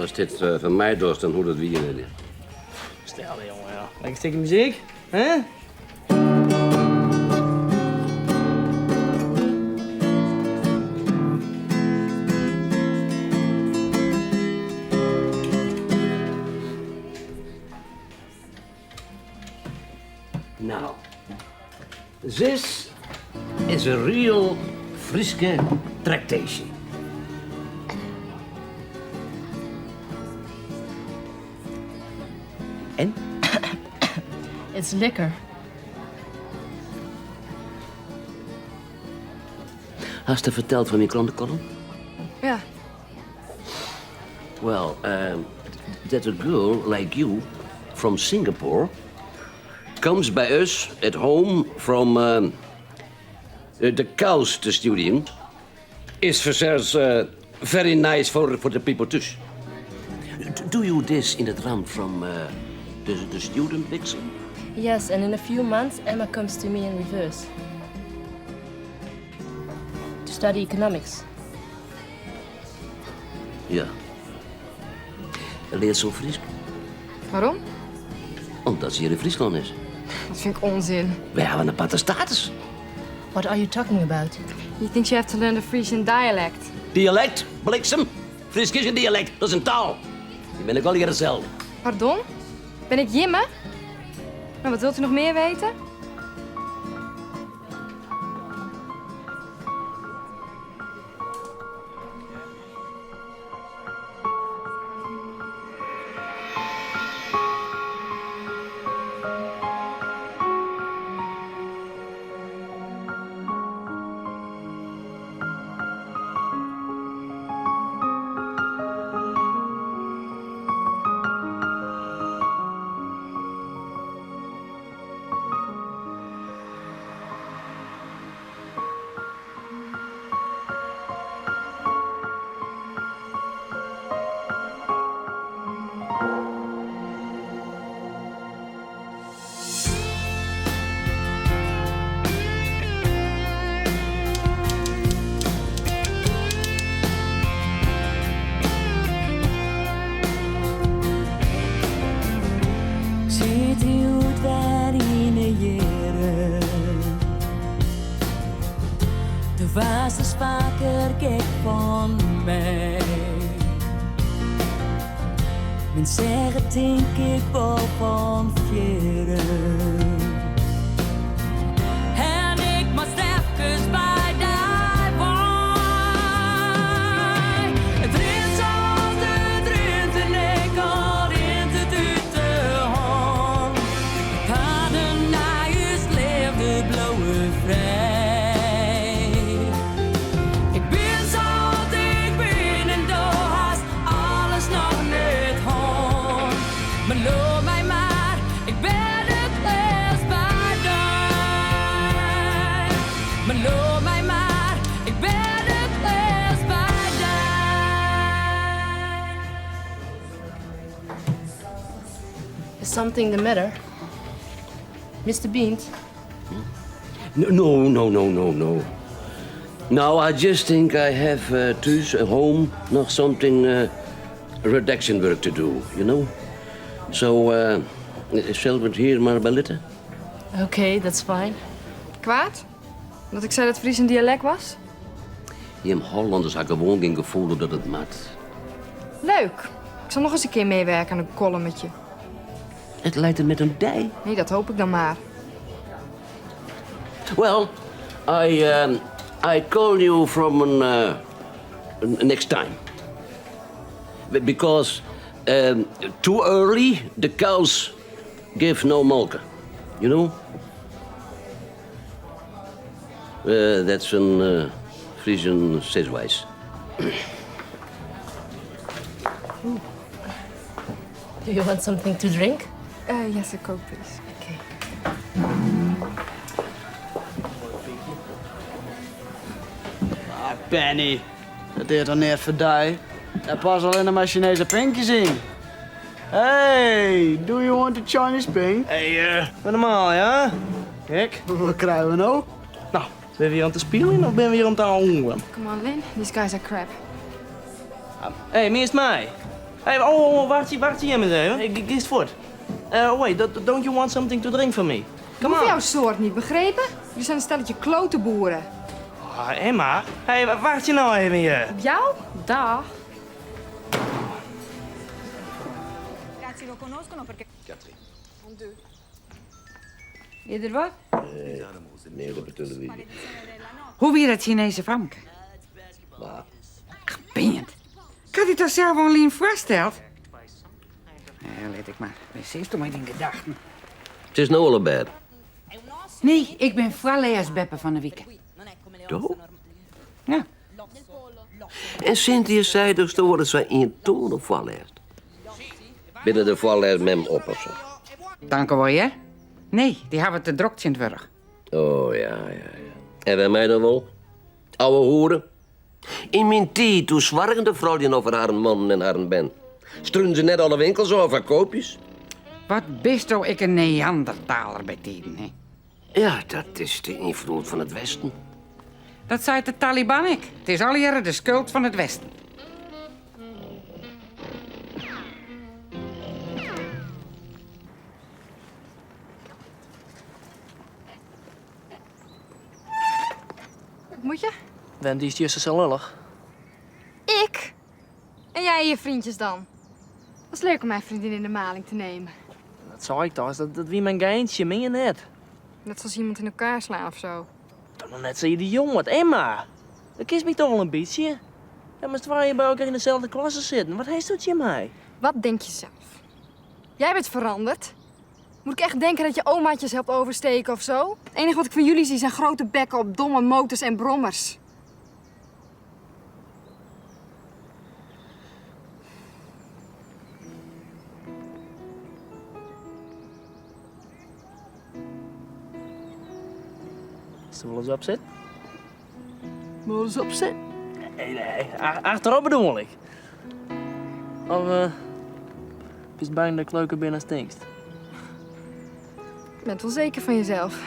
As dit foar my dochst, dan hoecht it wier net. Stel dy, jonge, ja. Lekker stikje muzyk, hè? Now, this is a real Fryske traktaasje. En? It's lekker. Hast ferteld fan myn krantekollum? Ja. Well, um, that a girl like you from Singapore comes by us at home from um, the cows te studium is fansels uh, very nice for, for the people thús. Do you this in het raam from uh, the, the student wissel? Yes, and in a few months Emma comes to me in reverse. To study economics. Ja. Leart se Frysk? Waarom? Omdat se hjir yn Fryslân is. Dat fyn ik ûnsin. Wy hawwe in aparte status. What are you talking about? He thinks you have to learn the Frisian dialect. Dialekt? Bliksem! Frysk is gjin dialekt, dat is in taal. Dy binne ek allegear itselde. Pardon? Ben ik jimme? Nou, wat wilt u nog meer weten? Sit hjoed wer yn 'e jierren. Do waardst ris faker gek fan my. Men seach it tink ik wol fan fierren. En ik moast efkes by dy wei. It rint sa't it rint en ek al rint it út de hân. De paden nei ús leafde bliuwe frij. Ik bin sa't ik bin en do hast alles noch net hân. Mar leau my mar, ik bin it leafst by dy. Mar leau my mar, ik bin it leafst by dy. Is something the matter? Mr. Beant? No, no, no, no, no. No, I just think I have uh, thús at home noch something uh, redaction work to do, you know? So, uh, sille we it hjir mar by litte? Okay, that's fine. Kwaad? Dat ik sei dat Fries in dialekt was? Jim Hollanders ha gewoan gjin gefoel hoe dat it moat. Leuk. Ik zal nog eens een keer meewerken aan een columnetje. It leit der net om dy. Nee, dat hoop ik dan maar. Well, I, um, I call you from an, uh, next time. Because um, too early the cows give no milk. You know? Uh, that's an uh, Frisian siswize. Do you want something to drink? Uh, yes, a coke, please. Okay. Ah, Penny, dat is toch net foar dy? Dêr passe allinne mar Chinese pinkjes yn. Hey, do you want a Chinese pink? Hey, uh, doe normaal, ja? Kijk. Wat krije we no? Nou, binne we hjir om te spyljen of binne we hjir om te ouwehoeren? Come on, Lynn. These guys are crap. Hey, meast mei. Hey, oh, oh, wachtsje, wachtsje jim ris even. Ik giest fuort. Uh, wait, don't you want something to drink from me? Come on. Jouw soort niet, begrepen? Jullie zijn een stelletje klote boeren. Oh, Emma. Hey, wachtsje nou even hier. Op jou? Dag. Is er wat? Nee, op de televisie. Hoe wie dat Chinese famke? Waar? Ach, Bent. Ik had het toch zelf al voorsteld? Ja, let ik maar. Precies toch maar in gedachten. Het is nou al op bed. Nee, ik ben voorleesbeppe van de week. Toch? Ja. En Cynthia zei dus te worden zij in toon voorleest. Binnen de voorlees mem op of zo. Dank u wel, hè? Nee, die hebben te druk in het werk. Oh ja, ja, ja. En bij mij dan wel? Oude hoeren. In mijn tijd, toen zwargen de vrouwen over haar man en haar ben. Struinen ze net alle winkels over koopjes. Wat bist toch ik een Neandertaler bij tijden, hè? Ja, dat is de invloed van het Westen. Dat zei de Taliban ik. Het is al jaren de schuld van het Westen. Wat moet je? Wendy is juist zo lullig. Ik? En jij en je vriendjes dan? Was leuk om mijn vriendin in de maling te nemen. Dat zou ik toch, dat, dat wie mijn geintje, meen je net. Net zoals iemand in elkaar slaan of zo. Toch nog net zo je die jong wat, Emma. Dat kiest me toch wel een beetje. Ja, maar waar je bij elkaar in dezelfde klasse zitten. Wat heeft dat je mij? Wat denk je zelf? Jij bent veranderd. Moet ik echt denken dat je omaatjes helpt oversteken of zo? Het enige wat ik van jullie zie zijn grote bekken op domme motors en brommers. Is er wel eens op zit? Wel eens op zit. Nee, nee, achterop bedoel ik. Of, is bang dat ik leuker ben dan stinkst? Je bent wel zeker van jezelf.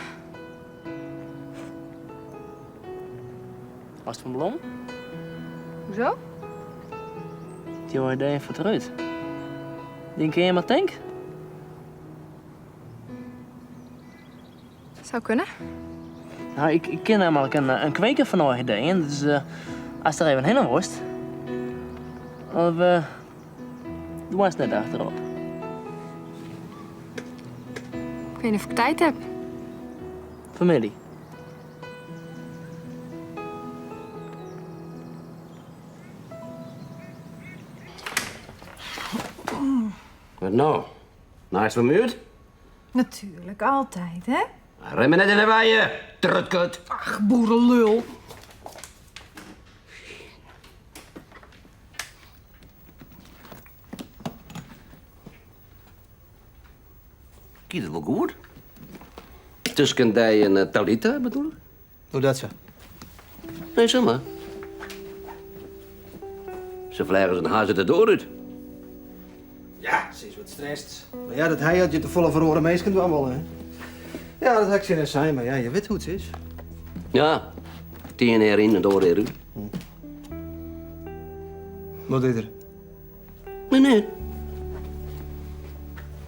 Was het van Blom? Hoezo? Die idee van eruit. Denk je maar tank? Zou kunnen. Nou, ik ken namelijk een kweker van orchideeën, dus als er even heen worst. Of, doe was net achterop. Ik weet niet of ik tijd heb. Familie. Wat nou? Nou is het vermuurd? Natuurlijk, altijd, hè? Remmen net in de waaien, trutkut. Ach, boerenlul. Kiet het wel goed? Tussen die en Talita, bedoel ik? Hoe dat zo? Nee, zeg maar. Ze vliegen zijn hazen erdoor uit. Ja, ze is wat stress. Maar ja, dat hij had je te volle verloren mees kunt wel, hè? Ja, dat had ik zin in zijn, maar ja, je weet hoe het is. Ja, tien jaar in en door eruit. Wat is er? Nee, nee.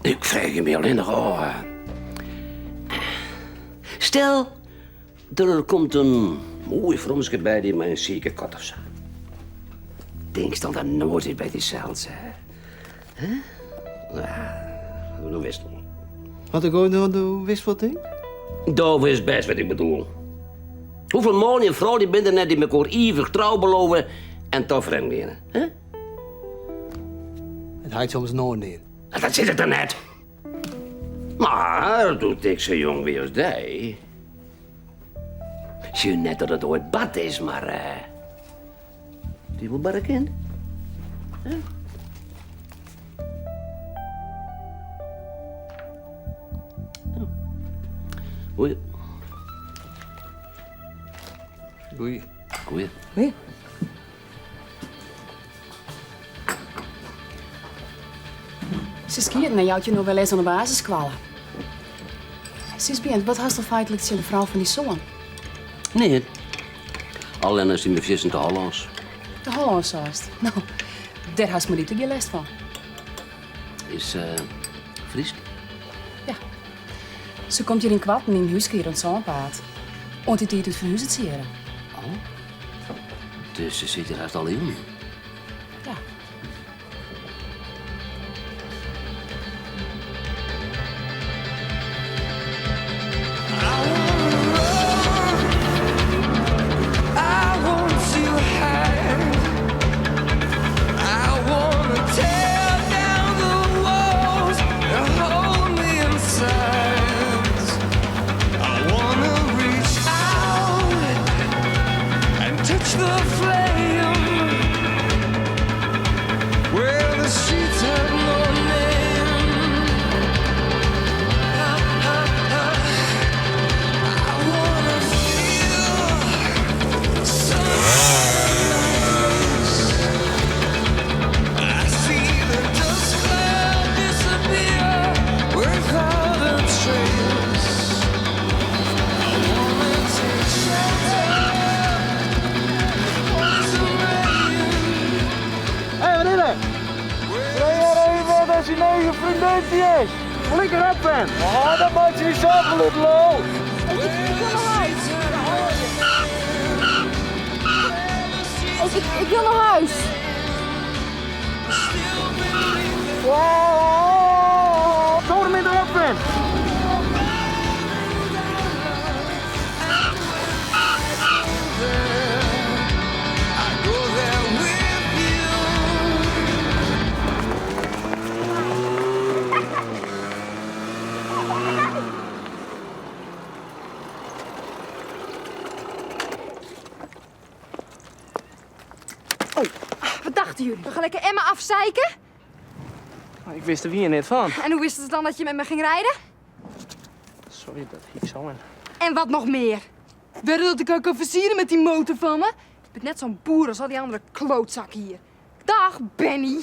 Ik vraag je me alleen nog af. Stel, er komt een mooi fromske bij die met een zieke kat of zo. Denk dan dat nooit iets bij die zelfs, hè? Hè? Ja, dat wist ik. Had ik ooit nog wist wat ding? Dat is best wat ik bedoel. Hoeveel mannen en vrouwen die binnen net die elkaar eeuwig trouw beloven en toch vreemd gaan, hè? Het haalt soms nooit neer. Dat zit het er net. Maar doet ik zo jong weer als die. Zie je net dat het ooit bad is, maar... die wil maar een kind. Hè? Goeie. Goeie. Goeie. Goeie. Ze skiën en jouwtje nog wel eens aan de basiskwallen. Sis Bient, wat had er feitelijk tegen de vrouw van die zoon? Nee. Alleen is die me vissen te Hollands. De Hollands zoals. Nou, daar had me niet de last van. Is Frysk? Ja. Se komt hjir ynkoarten yn húske hjir oan it Sânpaad. Oant dy tiid ferhuzet se hjir. Oh. Dus se sit hjir hast alle jûnen? Ja. Hé, wat is het? Breng maar even dat je negen vriendinnetje is. Flikker op, Ben. Oh, dat maakt je niet zelf wel uit, lul. Ik wil naar huis. Ik wil naar huis. Oh, Kom er minder op, Ben. Wat dachten jullie? We gaan lekker Emma afzeiken? Ik wist er wie net van. En hoe wist het dan dat je met me ging rijden? Sorry, dat ik zo in. En wat nog meer? Wedden dat ik haar kan versieren met die motor van me? Je bent net zo'n boer als al die andere klootzakken hier. Dag, Benny.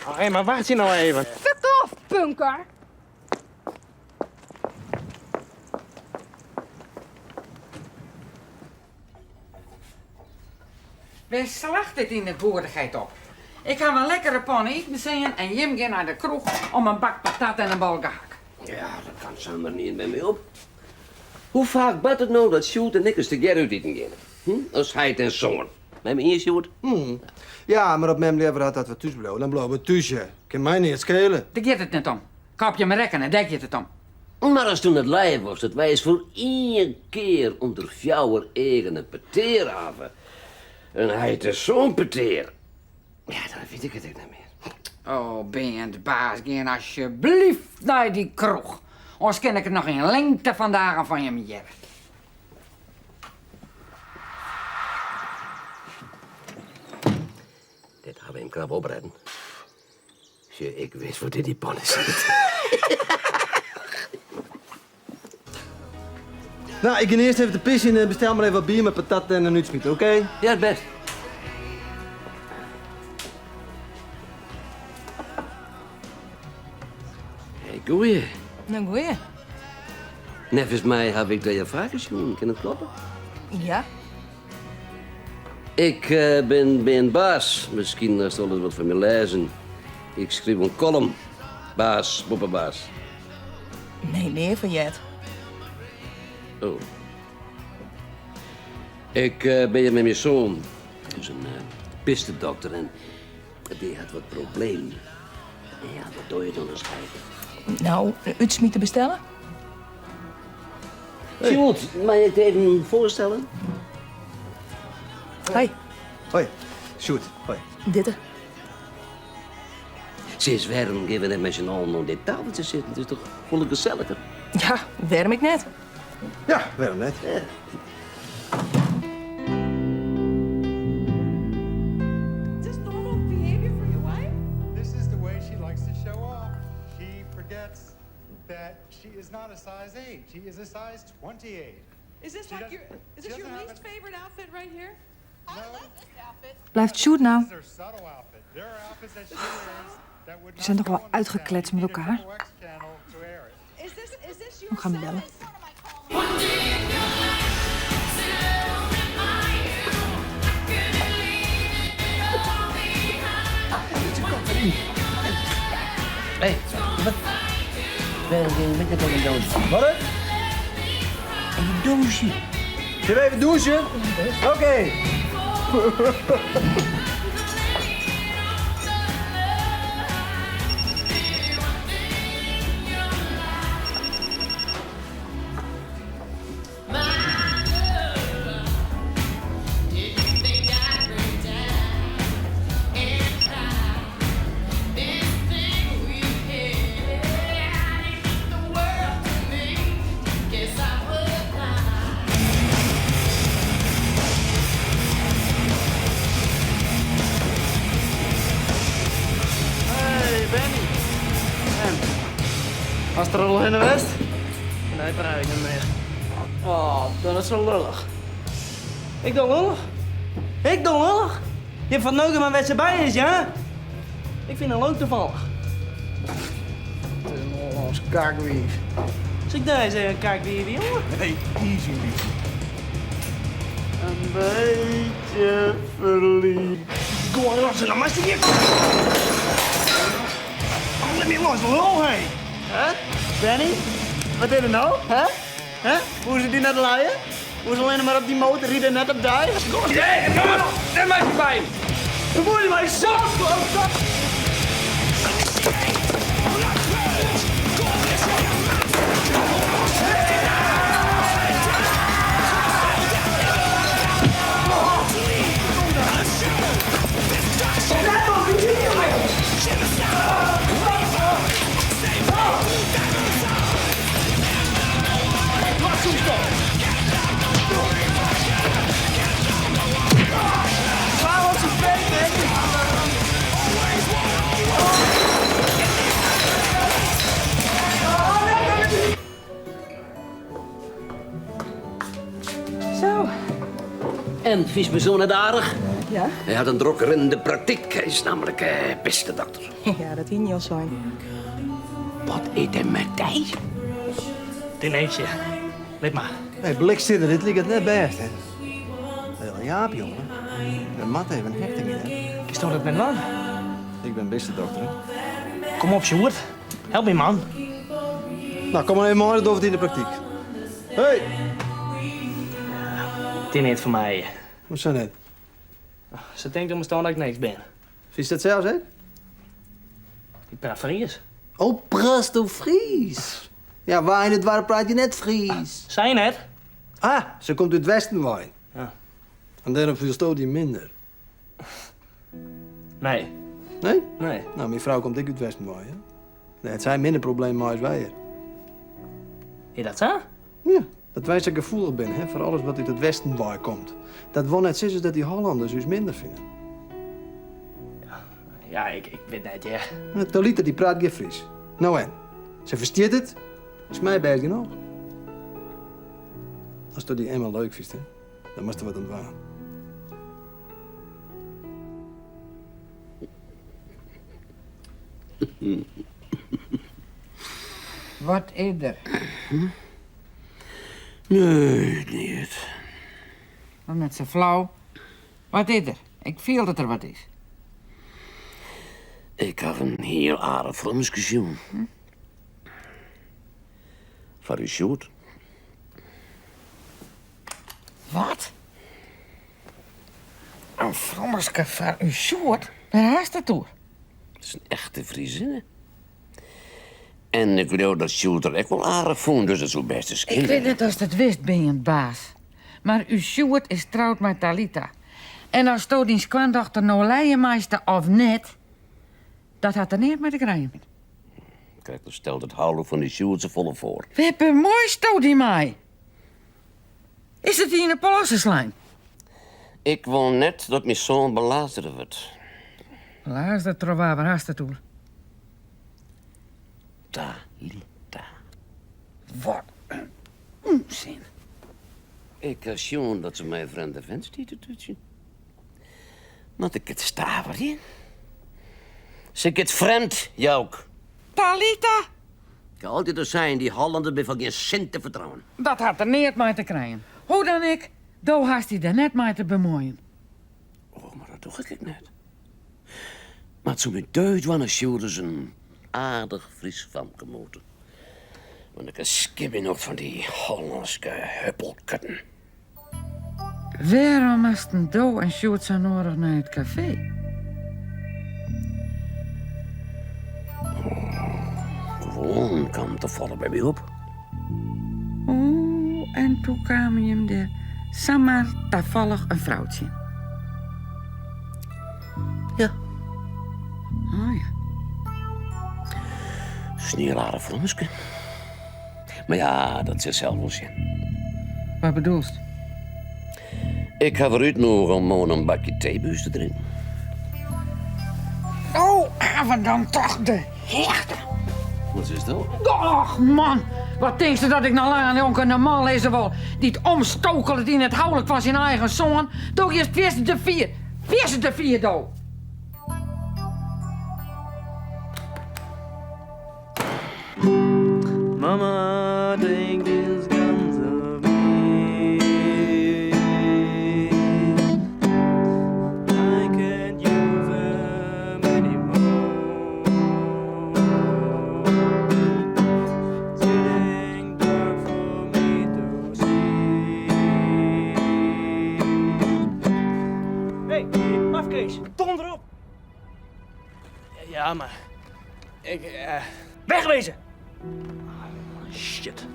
Oh, hé, maar wacht je nou even. Fuck off, punker. Waar slacht dit in de boerdigheid op? Ik ga een lekkere pan eten zien en Jim gaat naar de kroeg om een bak patat en een bal gehakt. Ja, dat kan zomaar niet bij mij op. Hoe vaak bad het nou dat Sjoerd en ik eens together uit eten gaan? Als hij het en zoon. Met me hier, Sjoerd? Ja, maar op mijn leven had dat we thuis blijven, dan blijven we thuis. hè. Kan mij niet schelen. Daar gaat het net om. Kap je me rekken, daar gaat het om. Maar als toen het lijf was dat wij eens voor één keer onder fjouwer egen een peteer hadden. En hij het is zo'n peteer. Ja, dan weet ik het ook niet meer. Oh, Ben, baas, ga alsjeblieft naar die kroeg. Anders ken ik het nog in lengte vandaag van je meer. Dit gaan we hem krap opredden. Tje, ik wist wat in die pannen zit. Nou, ik ga eerst even de pis in en bestel maar even wat bier met patat en een uitsmieter, oké? Ja, het best. Hey, goeie. Nou, goeie. Nevens mij heb ik dat je vaker zien. Kan het kloppen? Ja. Ik ben baas. Misschien zal het wat van me lezen. Ik schreef een column. Baas, boppenbaas. Nee, nee, van Jet. Oh. Ik ben hier met mijn zoon. Dat is een pistendokter en die had wat problemen. Ja, wat doe je dan als hij? Nou, uitsmieten bestellen? Hey. Sjoerd, mag ik het even voorstellen? Hoi. Hoi, Sjoerd. Hoi. Ditte. Sinds waarom gaan we net met z'n allen aan dit tafeltje zitten? Het is toch volle gezelliger? Ja, waarom ik net? Ja, waarom net? Ja. Is this normal behavior for your wife? This is the way she likes to show off. She forgets that she is not a size 8. She is a size 28. Is this She like doesn't- your is she this your doesn't have least favorite outfit right here? I love this outfit. Blijft Sjoerd nou? This is her subtle outfit. There are outfits that she wears that would Die zijn not toch wel go on the channel. uitgekletst met You need a elkaar? triple X channel to air it. Is this your We gaan bellen. Hé, wat? Met een doosje. Wat? Een doosje. Zullen we even douchen? Oké. Hey Benny. En? Hast der al hinne west? Nee, praat ik net mear. Oh, dat is sa lullich. Ik doch lullich? Ik doch lullich? Je van neuken mar wêr't se by is, ja? Ik fyn har leuk tafallich. Het is een Hollands kakwief. Sil ik dêr ris even kakwief, jongen? Nee, easy lief. Een beetje verliefd. Kom los, dan moatst hjir. Oh, lit my los, lul, hé. Hè? Benny? Wat is der no? Hè? Hè? Hoe is dy net luie? Hoe is allinne mar op dy motor ride en net op dy? Nee, kom maar! Net mei foarby! Bemuoi dy mei sa! Zo. En vies mijn zoon net aardich? Ja? Hy hat in drok rinnende praktyk. Hy is nammentlik bistedokter. Ja, dat hie al sein. Wat is der mei dy? Dit neefje. Lit mar. Hey, bliksinner, dit liket net bêst, hè? Heel Jaap, jongen. Der moat even hechting yn, hè? Kinsto dat net dwaan? Ik bin bistedokter, hè? Kom op, Sjoerd. Help my, man. No, kom mar even mei, dan dogge we it yn de praktyk. Hey! It is neat foar my. Hoesa net? Se tinkt ommers dat ik niks bin. Fynst dat sels ek? Ik praat Fries. Oh, praatsto Fries? Ja, wa yn it doarp praat hjir net Fries? Sy net. Ah, se komt út it westen wei. Ja. En dêrom fielsto dy minder. Nee. Nee? Nee. No, myn frou komt ek út it westen wei, hè. Dêr hat sy minder problemen mei as wy hjir. Is dat sa? Ja, dat wy sa gefoelich binne, hè, foar alles wat út it westen wei komt. Dat wol net sizze dat dy Hollanners ús minder fine. Ja, ik wit net, hear. Thalita dy praat gjin Fries. No en? Se ferstiet it. Is my bêst genôch. Asto dy Emma leuk fynst, hè, dan moatst der wat oan dwaan. Wat is der? Nee, neat. Doch net sa flau. Wat is der? Ik fiel dat der wat is. Ik haw in hiel aardich frommeske sjoen. Foar ús Sjoerd. Wat? In frommeske foar ús Sjoerd? Wêr hast it oer? Dat is in echte Friezinne. En ik leau dat Sjoerd har ek wol aardich fûn, dus dat soe bêst ris Ik kinne. wit net oftst it witst, Beant baas. Mar ús Sjoerd is troud mei Thalita. En oftsto dyn skoandochter no lije meiste of net, dat hat der neat mei te krijen. Krekt as stelt it houlik fan dy Sjoerd safolle foar. Wêr bemuoisto dy mei? Is it dy yn 'e plasse slein? Ik wol net dat myn soan belazere wurdt. Belazere troch wa? Wêr hast it oer? Thalita. Wat in ûnsin. Ik ha sjoen dat se mei in frjemde fint stiet te tútsjen. Moat ik it staverje? Se giet frjemd, Jouk. Thalita! Ik ha altyd al sein, dy Hollanners binne foar gjin sint te fertrouwen. Dat hat der neat mei te krijen. Hoe dan ek, do hast dy der net mei te bemuoien. Oh, mar dat doch ik ek net. Mar. Wat soe my deugd dwaan as Sjoerd ris in aardich Frysk famke moete. Want ik skik my noch fan dy Hollânske huppelkutten. Wêrom moasten do en Sjoerd sa noadich nei it kafee? Gewoan kaam tafallich by my op. O, en doe kamen jim dêr samar tafallich in frou tsjin. Ja. Oh ja. Sniel aardich frommeske. Mar ja, dat sil sels wol sjen. Wat bedoelst? Ik haw har útnûge om moarn in bakje tee by ús te drinken. Oh, hawwe dan toch de hichte. Wat is dat? Och man, wat tinkst dat ik noch langer njonken in man lizze wol dy't omstokelet yn it houlik fan syn eigen soan? Do giest fierstente fier, fierstente fier do! Mama, take these guns away. I can't use them anymore. It's getting dark for me to see. Hé, mafkees, donder op! Ja, maar. Ik. Wegwezen! Shit.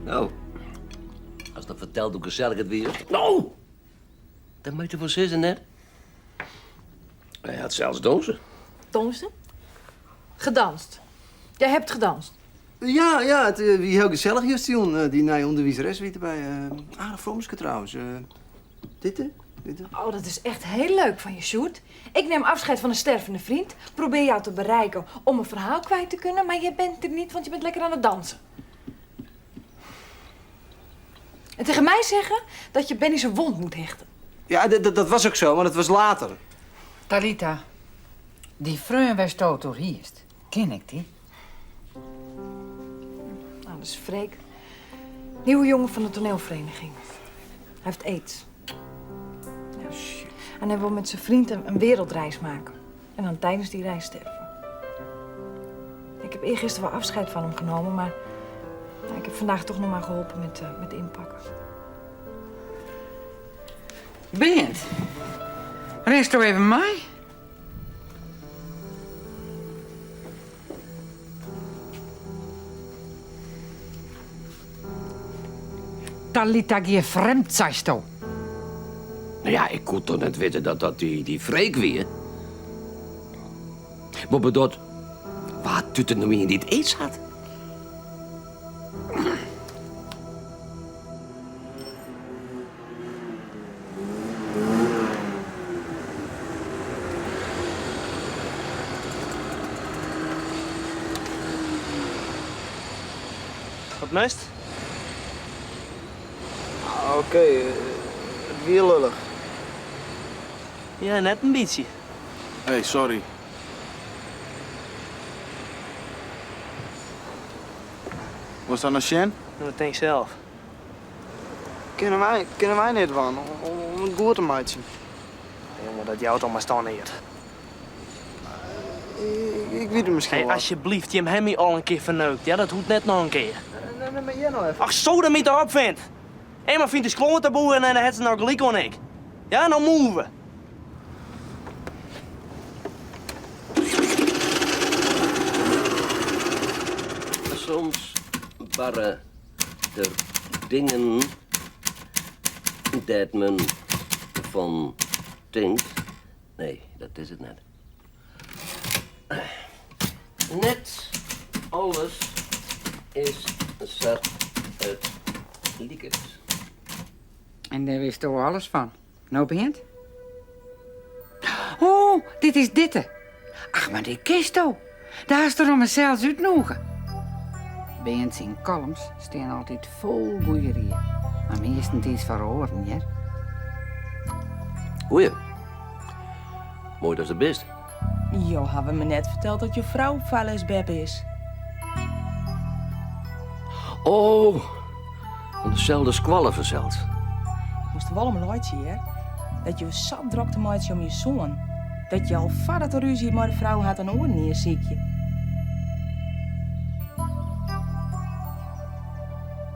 No, ast dat fertelt hoe gesellich it wie. No! Dat moat je wol sizze, net? Hy hat sels dûnse. Dûnse? Gedanst. Jij hebt gedanst. Ja, ja, it wie hiel gesellich justerjûn. Dy nije ûnderwizeres wie derby. Aardich frommeske trouwens. Ditte? Ditte? Oh, dat is echt heel leuk van je, Sjoerd. Ik neem afscheid van een stervende vriend. Probeer jou te bereiken om een verhaal kwijt te kunnen, maar je bent er niet, want je bent lekker aan het dansen. En tegen mij zeggen dat je Benny zijn wond moet hechten. Ja, dat was ook zo, maar dat was later. Talita, dy freon wêr'tsto it oer hiest, ken ik dy? Nou, dat is Freek. Nieuwe jongen van de toneelvereniging. Hij heeft aids. Ja. En hij wil met zijn vriend een wereldreis maken. En dan tijdens die reis sterven. Ik heb eergisteren wel afscheid van hem genomen, maar nou, ik heb vandaag toch nog maar geholpen met inpakken. Berend, rinsto even mei? Talita gie frjemd, seisto. No ja, ik koe toch net witte dat dat dy Freek wie. Boppedat, wa docht der no ien dy't aids hat? Wat moatst? Oké, it wie lullich. Ja, net in bytsje. Hey, sorry. Wolst dat noch sjen? No, tink sels. Kinne wy net dwaan om it goed te meitsjen? Jonge, dat jout al mar stân neat. Ik wit it miskien Hey, wol. asjebleaft, jim ha my al in kear ferneukt. Ja, dat hoecht net noch in kear. Nee, nee, mar hear no even. Ach, sodemiter op, fint. Emma fynt de kloateboer en dan hat se no gelyk oan ik. Ja, no move. Soms barre der dingen dêr't men fan tinkt. Nee, dat is it net. Net alles is sa't it liket. En dêr witsto alles fan. No, Berend? Oh, dit is Ditte. Ach, mar dy kinsto. Dêr hast er ommers sels útnûge. Beant syn kollums stean altyd fol goeie rie, mar meastentiids foar oaren, hear. Goeie. Moai datst der bist. Jo hawwe my net ferteld dat jo frou foarles beppe is. Oh, oan deselde skoalle fansels. Ik moast der wol om laitsje, hear. Dat jo sa'n drokte meitsje om je soan. Dat je al foardat er rúzje mei de frou hat in oaren ien sykje.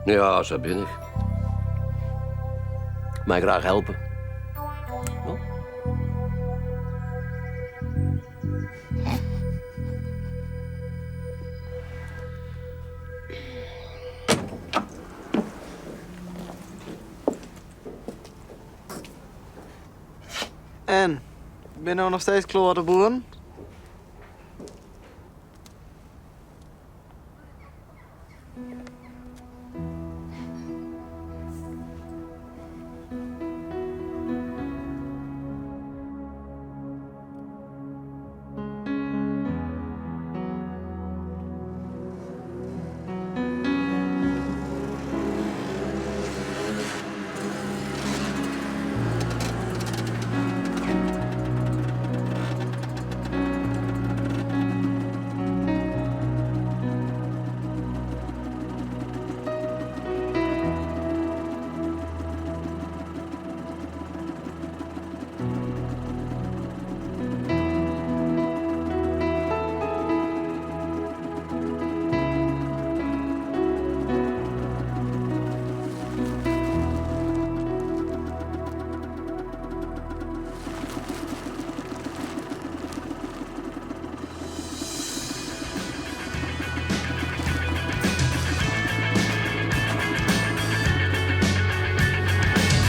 Ja, sa bin ik. Mei graach helpe. No? En, binne no noch steeds kloateboeren?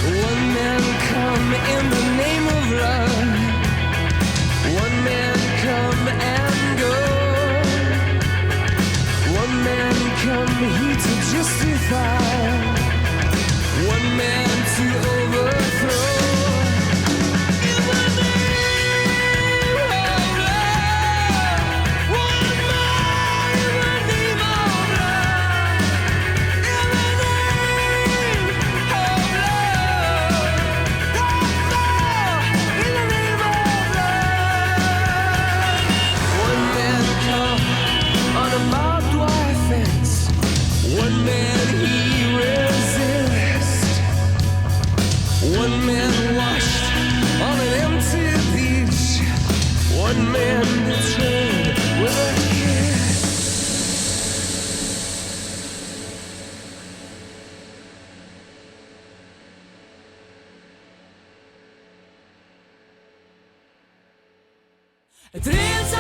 One man come in the name of love. One man come and go. One man come here to justify. One man to overthrow. In the name of love. One man in the name of love. In the name of love. In the name of love. One man come on a barbed wire fence. One man he resist. One man washed on an empty beach. One man betrayed with a kiss. It rint